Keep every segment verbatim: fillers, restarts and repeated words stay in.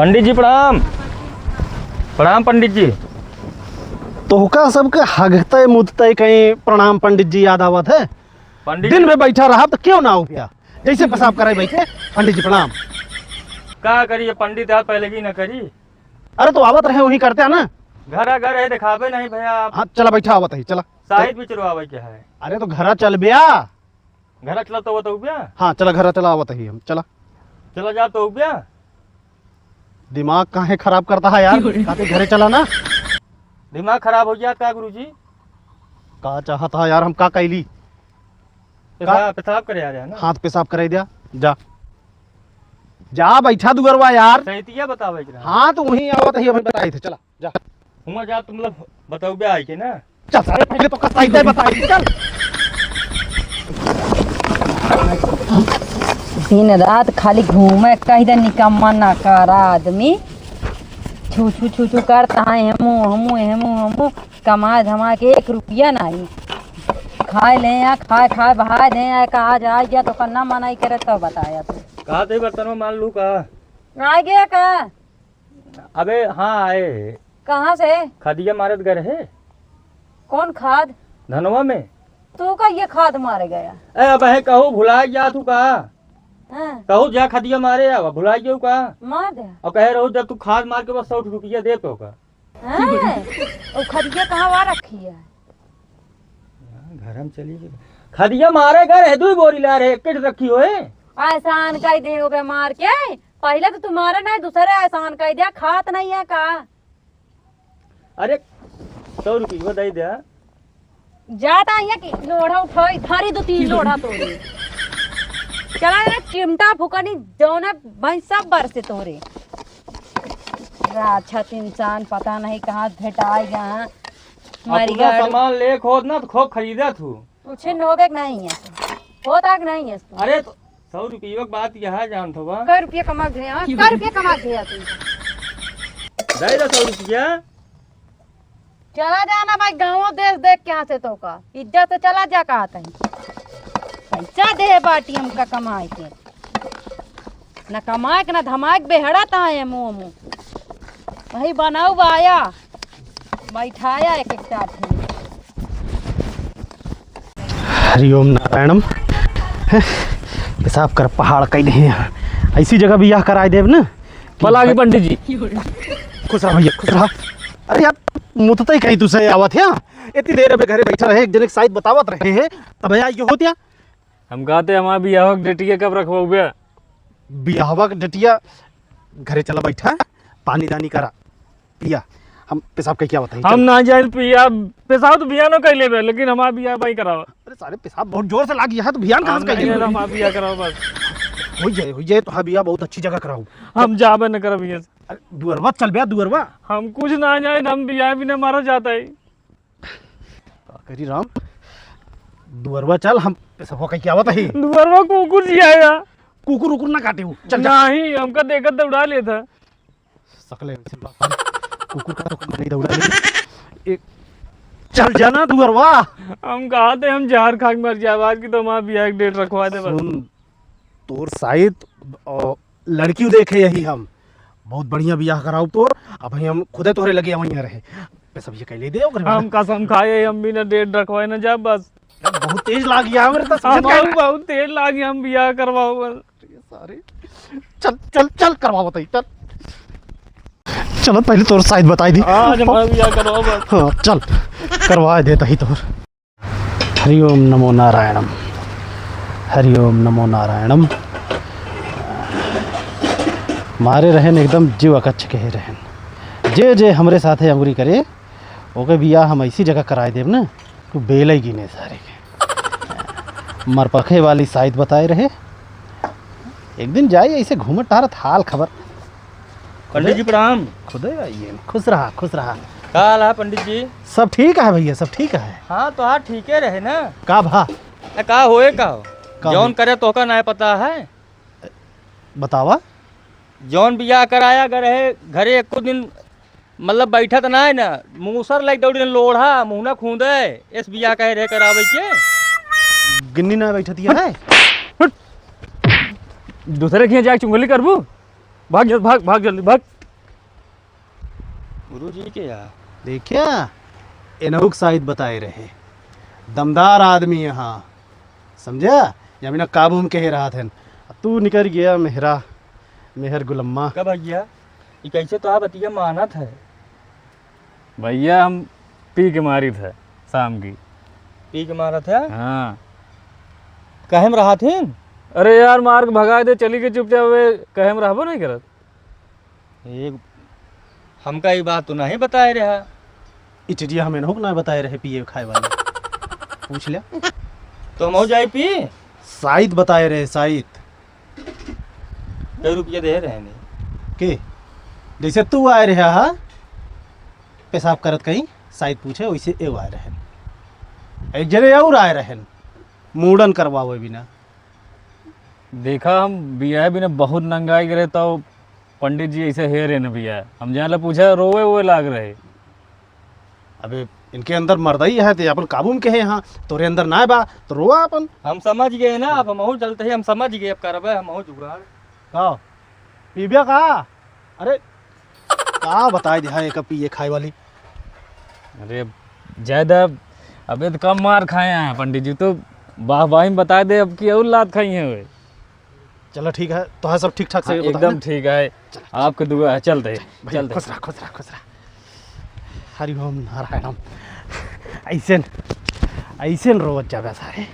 पंडित जी प्रणाम। प्रणाम पंडित जी। तोहका सबके हगतय मुततय कहीं प्रणाम पंडित जी याद आवत है? पंडित दिन जी में बैठा रहा तो क्यों ना हो गया, जैसे पेशाब कराए बैठे। पंडित जी प्रणाम। का करिए पंडित, आप पहले की ना करी। अरे तो आवत रहे वही करते हैं ना। घर आ घर है, दिखावे नहीं भैया आप। हाँ चला बैठा, आवत ही चला। साहित भी चुरवावे क्या है? अरे तो घरा चल बया। घरा चला तो बताऊ बया। हाँ चला घरा चला, आवत ही हम चला। चला जा तो बया। दिमाग काहे खराब करता है यार? काते घरे चला ना। दिमाग खराब हो गया का गुरुजी? का चाहत है यार, हम का कैली? पेशाब, पेशाब करे आ रहे हैं ना? हाँ तो पेशाब कराई दिया। जा जा बैठा दुअरवा यार। सैतिया बतावे के रहा। हाँ तो वहीं आवत ही, अभी बताई थे, चला जा। हुआ जा तुम लोग बताऊ बे आई के ना। चल सारे पहले तो कसाई दे बताई चल। दिन रात खाली घूमे कही दे निकम्मा नकारा आदमी। छू छू छू छू करता है, हमू हमू हमू हमू। कमाए धमाए के एक रुपया नहीं। खाए ले या खाए खाए बहाए दे या, कहा जाए गया तो कन्ना मनाई करे तो बताया तू। कहा थे बर्तन में मार लू का? आ गया का? अबे हाँ आए। कहाँ से? खदिया मारत घर है। कौन खाद? धनवा में। तू का ये खाद मारे गया? ए अब है कहू भुला गया तू का? हाँ। कहू जा खदिया मारे आवा, भुला गयो का? मार दे। और कहे रहू जब तू खाद मार के बस सौ रुपया दे तो का? हैं? ओ खदिया कहाँ वा रखी है? घर हम चली गई। खदिया मारे घर है, दुई बोरी ला रहे, एक रखी होए। एहसान कई दे हो बे मार के। पहले तो तुम्हारे नहीं, दूसरे एहसान कई दिया, खात नहीं है का? अरे, सौ रुपये दे दे। जाता है कि लोढ़ा उठाई, थारी दो तीन लोढ़ा तोरे। चला रे चिमटा फुकनी, जौने भाई सब बरसे तोरे। राक्षस इंसान पता नहीं कहाँ भेटाई गया, मर अपना गया। सामान ले खोद ना तो खूब खरीदा तू। उछिन होबे के नहीं है, होता के नहीं है। अरे तो सौ रुपये की बात यह है, जानत हो बा? कै रुपया कमा के है, कै रुपया कमा के है तू? दे दे सौ रुपया। चला जाना भाई, गाँव देश देख के यहाँ से तो का इज्जत से चला जा, कहा तही पैसा दे बाटी हमका कमाए के, न कमाए के न धमाए के, बेहड़ा ता है मुँह मुँह वही बनाऊ बाया बैठाया एक एक साथ। हरिओम नारायणम। हैं, पेशाब कर पहाड़ कई देहे हैं। ऐसी जगह बियाह कराए देब ना। भला आगे पंडित जी। खुश रहा भैया, खुश रहा। अरे यार, मुतते ही कहीं तुझसे आवत है। इतनी देर अबे घरे बैठा रहे, एक जने के साथ बतावत रहे हैं, तब भैया ये होतिया। हम कहते हमारा बियाह के डेटिया कब रखवाओ बे? बियाहवा के डेटिया घरे चला बैठा, पानी दानी करा, पिया। हम पेशाब कई क्या बताई, हम चल। ना जाए पिया, पेशाब तो बियानो कर लेबे, लेकिन हमारा बियाह भाई करावा। अरे सारे पेशाब बहुत जोर से लागी है, तो बियान कहाँ से हम कर नहीं, लेबे? हमारा बियाह करावा बस। हो जाए, हो जाए, तो हाँ बियाह बहुत अच्छी जगह कराऊ। हम जाबे न करब यहाँ से। अरे दुअरवा चल बे, दुअरवा। हम कुछ ना जाए, हम बियाह भी ना मारा जाता है। का करी राम, दुअरवा चल, हम पेशाबवा कई क्या बताई। दुअरवा कुकुर जी आया। कुकुर उकुर ना काटे हो, चल जा। नहीं, हमका देखत दौड़ा लेता। सकले वैसे बात है। कुकुर का तो कुकुर नहीं दौड़ा ले। एक, चल जाना दुअरवा। हम कहा थे हम जहर खा के मर जाए, आज की तो हमारा बियाह एक डेट रखवा दे बस। सुन, तोर साइत, अ, लड़की देखे यही हम। बहुत बढ़िया बियाह कराऊ तोर। अब हम खुदे तोरे लगे वहीं रहे। पेशाब ये कई ले दे ओकरे बाद। हम कसम खाए, हम भी ना डेट रखवाए ना जा बस। बहुत तेज लाग गया हमरे तो हम समझ बहुत, गए। बहुत तेज लाग गया, हम बियाह करवाओ बस। ये सारे। चल, चल, चल, करवा बताई, चल। चलो, पहले तोर साइत बताई दी। आज हमारा बियाह करवाओ बस। हाँ, चल, करवा देता ही तोर। हरि ओम नमो नारायणम। हरि ओम नमो नारायणम। मारे रहन एकदम जीव अकच्छ के रहन। जे, जे हमरे साथे अंगुरी करे, ओके बियाह हम ऐसी जगह कराए देब ना, तू बेलई गिने सारे के। मरपखे वाली साइत बताए रहे, एक दिन जाई ऐसे घूमत टहरत हाल खबर। पंडित जी, खुदे, प्रणाम। खुदे आइए, खुश रहा, खुश रहा। का हाल है, पंडित जी? सब ठीक है भैया, सब ठीक है। हाँ, तो हाँ, ठीके रहे ना। का भा? ए, का होए, का हो? का जौन हो? करे, तोहका ना पता है। बतावा। जौन बियाह कराया, अगर है, घरे एको दिन, मतलब, बैठत ना है ना, मूसर लाइक दौड़ी लोढ़ा, मुँह ना खूंदे, एस बियाह कहे रहे करावे के। गिन्नी ना बैठतिया है। हट। दूसरे के यहाँ जाके चुंगली करबू? भाग जल्दी, भाग, भाग जल्दी, भाग। गुरुजी के यहाँ। देखिया, एनहुक साइत बताए रहे, दमदार आदमी यहाँ, समझा? या बिना काबू में कहे रहत हन, तू निकल गया मेहरा, मेहर गुलम्मा। का भैया, ई कैसे तो आप बतिया मानत है? भैया, हम पी के मारित है शाम की। पी के मारत है? हाँ। कहे में रहत हिन? अरे यार, मार के भगाए दे, चली गई चुपचाप, वे कहे में रहबो नहीं करत। एक, हमका ई बात तो नहीं बताए रहा। ई चीजिया हमें नहुक ना बताए रहे पिए खाए वाले। पूछ लिया। तो हम हो जाए पी? साइत बताए रहे, साइत। कई रुपया दे रहे ने? के? जैसे तू आए रहे हा, पेशाब करत कहीं, साइत पूछे, वैसे एगो आए रहन। एक जने और आए रहन, मूड़न करवावे बिना। देखा, हम बियाह बिना बहुत नंगाई गए, तो पंडित जी ऐसे हे रहे न बियाह। हम जहाँ ले पूछा, रोवे वोवे लाग रहे। अबे, इनके अंदर मर्दई है, ते अपन काबू में कहे, हाँ, तोरे अंदर ना बा, तो रोवा अपन। हम समझ गए ना, अब हमहू चलते ही हम समझ गए, अब करबे हमहू जुगाड़। का? पीबे का? अरे, का बताए दिहा एक पिए खाए वाली? अरे, ज्यादा, अबे तो कम मार खाए हैं पंडित जी, तो वाह वाही में बताए दे, अब की और लात खाई है वे। चला ठीक है, तो है सब ठीक ठाक से हाँ, बताए एकदम ना? ठीक है। चला। आपके दुआ है, चलते हैं, भैया, चलते हैं। खुश रहा, खुश रहा, खुश रहा। हरि ओम नारायणम। ऐसे न, ऐसे न रोवत जाबे सारे।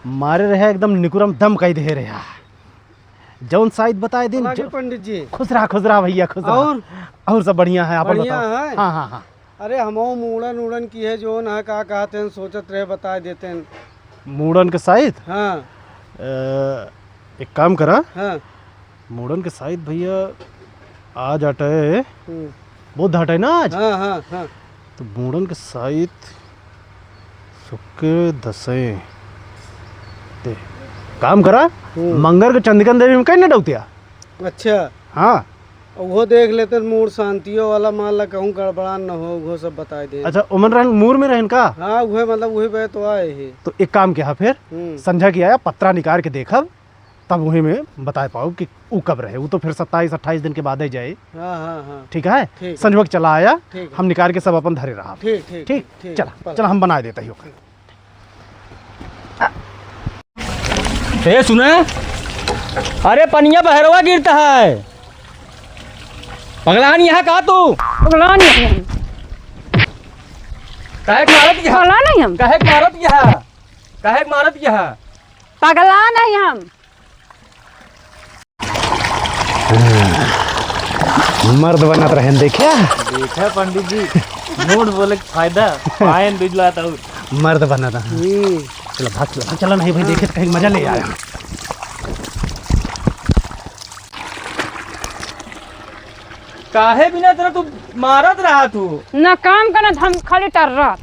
मारे रहे एकदम निकुरम दम कई दे रहे। जौन साइत बताए दिन लगे जो पंडित जी। खुश रहा, खुश रहा भैया, खुश रहा। और? और सब बढ़िया है, आप बढ़िया बताओ। है? हाँ, हाँ, हाँ। अरे, हमहू मूड़न उड़न की है, जौन है, का कहते हैं, सोचत रहे, बताए देते हैं। मूड़न के साइत? हाँ। अ, एक काम करा। हाँ। मूड़न के साइत भैया, आज हटे, हम्म। बुध हटे ना आज? हाँ, हाँ, हाँ। तो मूड़न के साइत शुक्र दसैं। ते काम करा, हम्म। मंगर के चंद्रिका देवी में कहीं ना डौतिया। अच्छा। हाँ। उहो देख लेते, मूड़ शांतियों वाला, मान ला कहूँ गड़बड़ान न हो, उहो सब बताए दे। अच्छा, ओमन रहन, मूर में रहन का? हाँ, उहे, मतलब, उहे बे तो आए ही। तो एक काम किया फिर, हम्म। संझा की आया, पत्रा निकाल के देखब, तब उहे में बताए पाओ कि ऊ कब रहे। ऊ तो फिर सत्ताईस अट्ठाईस दिन के बाद ही जाए। हाँ, हाँ, हाँ। ठीक है? ठीक है। संझवक चला आया, ठीक है। हम निकाल के सब अपन धरे रहा। ठीक, ठीक, ठीक, ठीक, ठीक। चला, चला, हम बनाए देता ही ओकर। ए, सुने? अरे, पनिया बहरवा गिरता है। पगलान यहाँ का तू? पगलान यहाँ। काहे के मारत यहाँ? पगलान नहीं हम। काहे के मारत यहाँ? काहे के मारत यहाँ? पगलान नहीं हम। मर्द बनत रहन, देखा? देखा पंडित जी, झूठ बोले के फायदा, पायन बिजला था। मर्द बनत रहन। हम्म। चला भाग, चला भाग, चला नहीं भाई, देखे तो कहीं मजा ले आया। काहे बिना तेरा तू मारत रहा तू? ना काम करना, हम खाली टर्रा,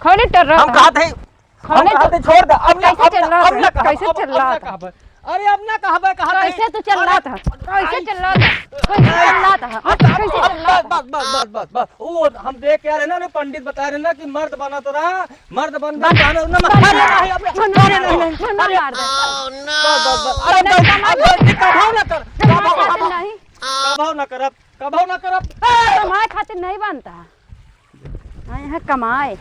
खाली टर्रा हम था। कहा थे, हम खाली कहा थे, छोड़ दे, अब ना, कैसे अब ना, चिल्लात अब ना है? कहबे, कैसे अब ना, अब ना चिल्लात है? कहबे, कहा थे। कैसे तू चिल्लात है? कैसे अरे, चिल्लात है? कैसे अरे, चिल्लात है? अब, अब, कैसे अब, चिल्लात है? बस, बस, बस, बस, बस। वो हम देख के आ रहे ना, उन्हें पंडित बता रहे ना कि मर्द बना तो रहा, मर्द बन बस, बन, बन, अरे, बस, नहीं, अब ना, बस, नहीं, नहीं, नहीं, बस, नहीं, अरे, मार दे। बस, बस, बस, अरे, नहीं, बस, कमाई अब नहीं। गलती कभाव ना कर, नहीं, कभाव, नहीं, कभाव, नहीं। कभाव ना कर, अब कभाव ना कर, अब। कमाए खातिर नहीं बनता। हाँ, यहाँ कमाए।